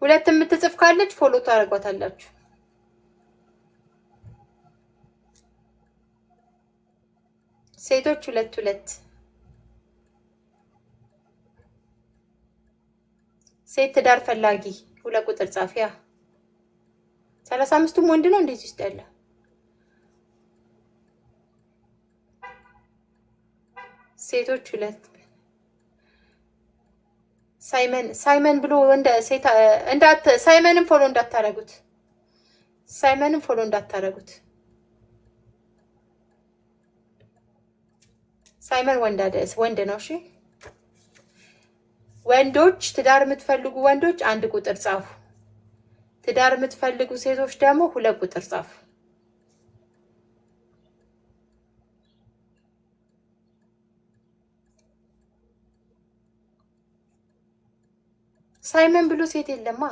ሁለት የምትጽፍ ካለች follow ታደርጓታላችሁ። ሴቶች ሁለት ሁለት። ሴት ትዳር ፈላጊ ሁለት ቁጥር ጻፊያ። 35ቱም ወንድ ነው እንደዚህ ውስጥ ያለ። ሴቶች ሁለት። ሳይመን ሳይመን ብሎ ወንድ ሴት እንዳት ሳይመንን follow እንዳታረጉት። ሳይመንን follow እንዳታረጉት። ሳይመን ወንድ ወንድ ነው። እሺ ወንዶች፣ ትዳር የምትፈልጉ ወንዶች አንድ ቁጥር ጻፉ። ትዳር የምትፈልጉ ሴቶች ደግሞ ሁለት ቁጥር ጻፉ። ሳይመን ብሎ ሴት የለማ።